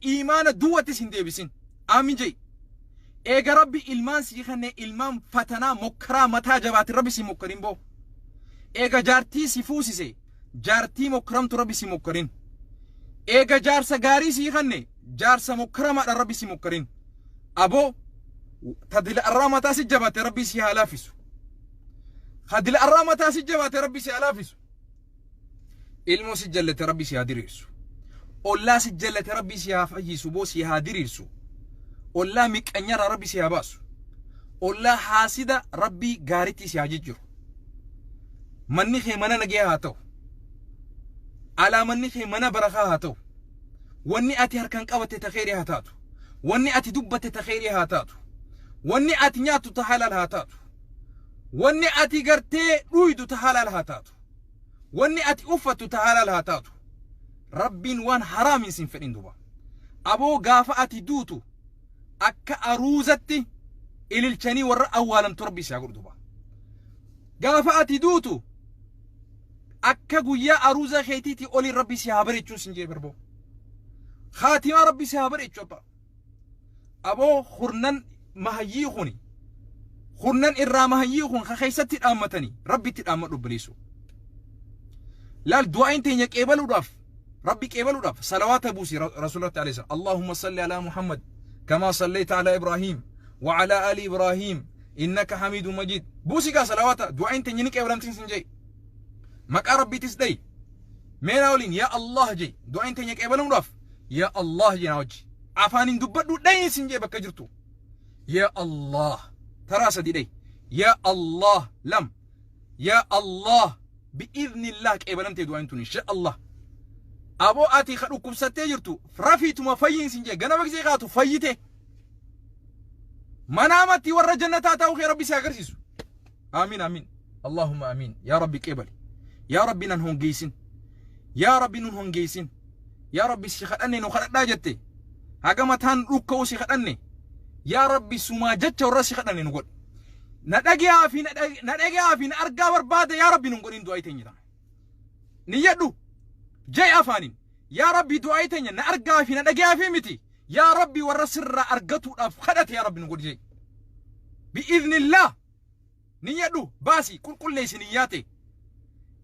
Iimaana duwwatti sin deebisin. Aamin je'i. Eega Rabbi ilmaan sii kenne, ilmaan fatanaa mokkaraa mataa jabaati Rabbi si mokkarin boo. Eega jaartii si fuusise, jaartii mokkaramtu Rabbi si mokkarin. Eega jaarsa gaarii sii kenne, jaarsa mokkaramaadha Rabbi si mokkarin. Aboo ta dila arraa mataa si jabaate Rabbi si haa laaffisu. Ka dila arraa mataa si jabaate Rabbi si haa laaffisu. Ilmoo si jallate Rabbi si haa diriirsu. Ollaa si jallate Rabbi si haa fayyisu boo si haa diriirsu. Ollaa miqqanyarraa Rabbi si haa baasu. Ollaa haasida Rabbi gaaritti si haa jijjiru. Manni kee mana nagaya haa ta'u. Alaa manni kee mana barakaa haa ta'u. Wanni ati harkaan qabatte ta kheyrii haa taatu. Wanni ati dubbatte ta kheyrii haa taatu. Wanni ati nyaattu ta halaal haa taatu. Wanni ati gartee dhuydu ta halaal haa taatu. Wanni ati uffattu ta halaal haa taatu. Rabbiin waan haraamiin sin fedhin duba. Aboo gaafa ati duutu akka aruuzatti ililchanii warra awwaalamtu Rabbi si haa godhu duba. Gaafa ati duutu akka guyyaa aruuza keetiitii oliin Rabbi si haa bareechuun sin jee barboo. Khaatimaa Rabbi si haa bareechu abbaa. Aboo hurnan mahayyii kuni hurnan irraa mahayyii kun ka keessatti dhaammatanii Rabbitti dhaammadhu obboleessoo. Laal, du'aayin teenya qeebaluudhaaf, Rabbi qeebaluudhaaf salawaata buusi Rasuulatti alayhi salaam. Allahumma salli alaa Muhammad kamaa sallayta alaa Ibrahiim wa alaa ali Ibrahiim innaka hamiidun majiid. Buusi gaa salawaata, du'aayin teenya ni qeebalamtiin sin jee. Maqaa Rabbiitis dhayi. Mee naa waliin yaa Allah jee. Du'aayin teenya qeebalamuudhaaf yaa Allah jee naa wajji. Afaaniin dubbadhu, dhayin sin jee bakka jirtu. Yaa Allah taraa sadi dhayi. Yaa Allah lam. Yaa Allah, bi'iznillah qeebalamtee du'aayin tun insha Allah. Aboo ati ka dhukkubsattee jirtu rafiituma fayyiin sin jee, ganama gisee kaatu fayyite. Manaamatti warra jannataa ta'uu kee Rabbi si agarsiisu. Amiin, amiin. Allahumma amiin. Yaa Rabbi qeebali. Yaa Rabbi nan hongeessin. Yaa Rabbi nun hongeessin. Yaa Rabbi si kadhanne, nu kadhadhaa jette. Haga mataan dhukka'u si kadhanne. Yaa Rabbi sumaa jecha warra si kadhanne nu godhi. Na dhagayaa fi na dhagayaa fi na argaa barbaada yaa Rabbi nun godhin du'aa teenya tana. Niyyadhu. Jee afaaniin. Yaa Rabbi du'aa teenya na argaa fi na dhagayaa fi miti. Yaa Rabbi warra sirraa argatuudhaaf kadhate yaa Rabbi nu godhi jee. Bi'iznillah. Niyyadhu, baasi, qulqulleessi niyyaa ta'e.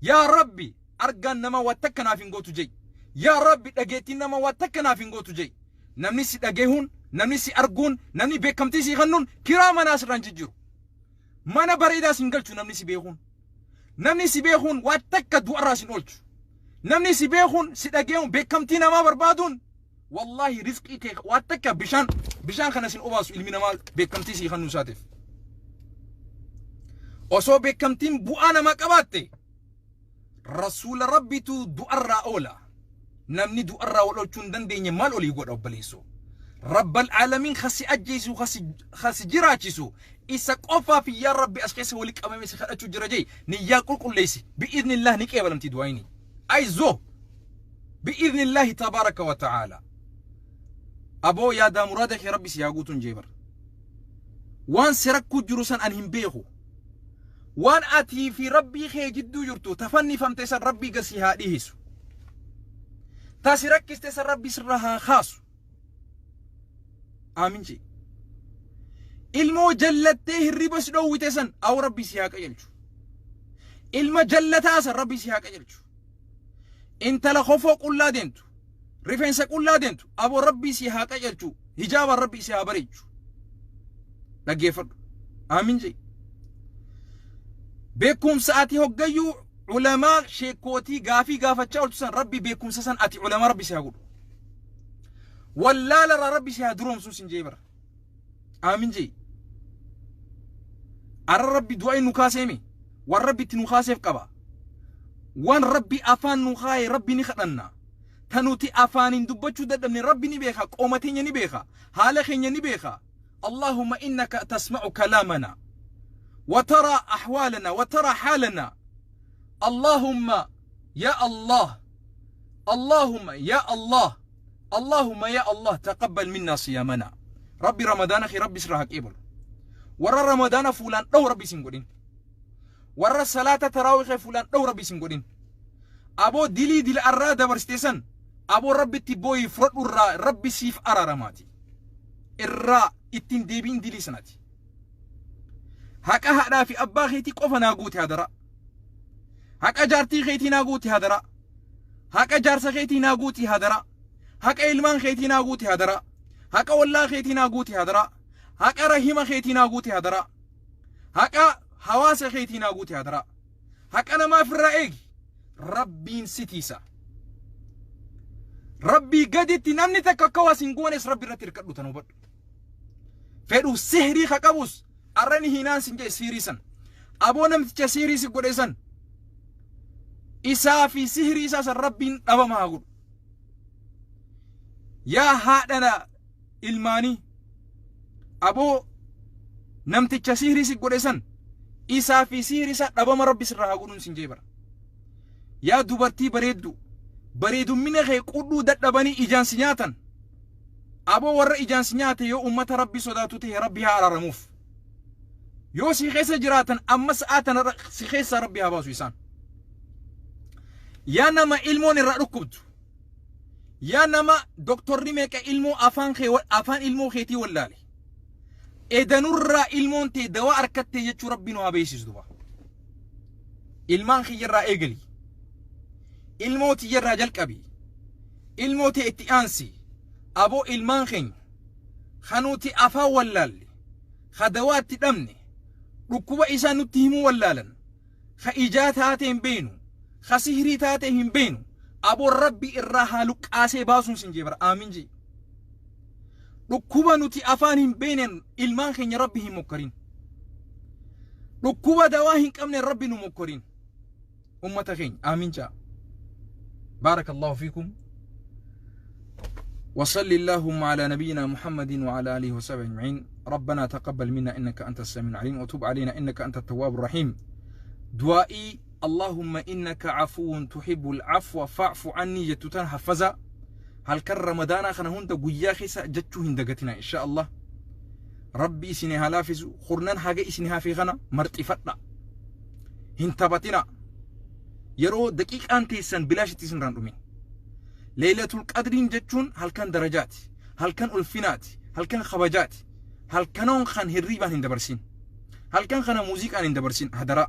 Yaa Rabbi argaan nama waa takka naaf hin gootu jee. Yaa Rabbi dhageettiin nama waa takka naaf hin gootu jee. Namni si dhageehuun, namni si arguun, namni beekamtii si kennuun kiraa manaa sirraan jijjiiru. Mana bareedaa sin galchu namni si beekuun. Namni si beekuun waa takka du'arraa sin oolchu. Namni si beekuun, si dhageehuun, beekamtii namaa barbaaduun wallaahi rizqii kee waa takka bishaan kana sin obaasu ilmi namaa beekamtii sii kennuu isaatiif. Osoo beekamtiin bu'aa namaa qabaatte Rasuula Rabbitu du'arraa oola. Namni du'arraa wal oolchuu hin dandeenye maal olii godha obboleessoo? Rabbal aalamiin kasi ajjeesu, kasi jiraachisu isa qofaaf yaa Rabbi as keessa wali qabame si kadhachuu jira jee niyyaa qulqulleessi, bi'iznillah ni qeebalamti du'aayini. Ayzoo bi'iznillaahi tabaaraka wa ta'aala. Aboo yaadaa muraada kee Rabbi si haa guutuun jee bar. Waan si rakkuu jiru san an hin beeku. Waan atii fi Rabbii kee jidduu jirtu tafannifamte san Rabbii gasi haa dhihisu. Ta si rakkiste san Rabbi sirra haa kaasu. Aamin jee. Ilmoo jallattee hirriba si dhoowwite san aw Rabbi si haa qajeelchu. Ilma jallataa san Rabbi si haa qajeelchu. Intala kofoo qullaa deemtu, rifeensa qullaa deemtu, aboo Rabbi si haa qajeelchu, hijaaba Rabbi si haa bareechu. Dhaggeeffadhu. Aamin jee. Beekumsa ati hoggayyuu ulamaa sheekootii gaafii gaafachaa ooltu san Rabbi beekumsa san ati ulamaa Rabbi si haa godhu. Wallaala irraa Rabbi si haa duroomsuu sin jee bara. Aamin jee. Arra Rabbi du'aa nu kaaseemi. Waan Rabbi itti nu kaaseef qaba. Waan Rabbi afaan nu kaaye Rabbi ni kadhanna. Ta nuti afaaniin dubbachuu dadhabne Rabbi ni beeka. Qooma teenya ni beeka. Haala keenya ni beeka. اللهم إنك تسمع كلامنا وترى أحوالنا وترى حالنا. اللهم يا الله، اللهم يا الله، اللهم يا الله تقبل منا صيامنا. ربي رمضان أخي ربي سرها قبل ورا رمضان فلان دو ربي سنقولين ورا صلاة تراويح فلان دو ربي سنقولين. أبو دلي دل أرى دبرستيسن Aboo Rabbitti booyi fudhadhu irraa Rabbi siif araaramaati. Irraa ittiin deebiin dilii sanati. Haqa haadhaa fi abbaa keetii qofa naa guute hadaraa. Haqa jaartii keetii naa guute hadaraa. Haqa jaarsa keetii naa guuti hadaraa. Haqa ilmaan keetii naa guuti hadaraa. Haqa ollaa keetii naa guuti hadaraa. Haqa rahima keetii naa guuti hadaraa. Haqa hawaasa keetii naa guuti hadaraa. Haqa namaaf irraa eegi. Rabbiin si tiisa. Rabbii gaditti namni takka akka waa sin goones Rabbi irratti hirkadhu tan hubadhu. Fedhu sihrii ka qabus arrani hinaan sin jedhe sihrii san. Aboo namticha sihrii si godhe san isaa fi sihrii isaa san Rabbiin dhabama haa godhu. Yaa haadha ilmaanii aboo namticha sihrii si godhe san isaa fi sihrii isaa dhabama Rabbi sirraa haa godhuun sin jee bara. Yaa dubartii bareeddu bareedummina kee qudhuu dadhabanii ijaan si nyaatan. Aboo warra ijaan si nyaate yoo ummata Rabbi sodaatu ta'e Rabbi haa araaramuuf. Yoo si keessa jiraatan amma sa'aa tana si keessaa Rabbi haa baasu isaan. Yaa nama ilmoon irraa dhukkubdu. Yaa nama doktorri meeqa ilmoo afaan kee afaan ilmoo keetii wallaale. Edanurraa ilmoon tee dawaa arkattee jechuu Rabbi nu haa beeksisu duba. Ilmaan kiyyarraa eegali. Ilmoo tiyyarraa jalqabi. Ilmoo tee itti aansi. Aboo ilmaan keenya kanuuti afaan wallaalle, ka dawaa itti dhabne, dhukkuba isaa nutti himuu wallaalan, ka ijaa taate hin beenu, ka sihrii taate hin beenu, aboo Rabbi irraa haa luqqaasee baasuun sin jee bara aamin jee. Dhukkuba nuti afaan hin beeneen ilmaan keenya Rabbi hin mokkorin. Dhukkuba dawaa hin qabneen Rabbi nu mokkorin. Ummata keenya aamin jaa. Baarakallahu fiikum. وصل اللهم على نبينا محمد وعلى آله وصحبه أجمعين. ربنا تقبل منا إنك أنت السميع العليم وتب علينا إنك أنت التواب الرحيم. دعائي اللهم إنك عفو تحب العفو فاعف عني جتوتان حفظا. هل كان رمضان خنا هند قويا خيسا جتشو هندقتنا إن شاء الله. ربي إسني هلافزو خرنان حاجة إسني هافي غنا مرتفتا هنتبتنا يرو دقيق أنتي بلاش تيسن راندومين. Leeylatul Qadriin jechuun halkan darajaati, halkan ulfinaati, halkan kabajaati. Halkanoon kan hirriibaan hin dabarsin. Halkan kana muuziqaan hin dabarsin hadaraa.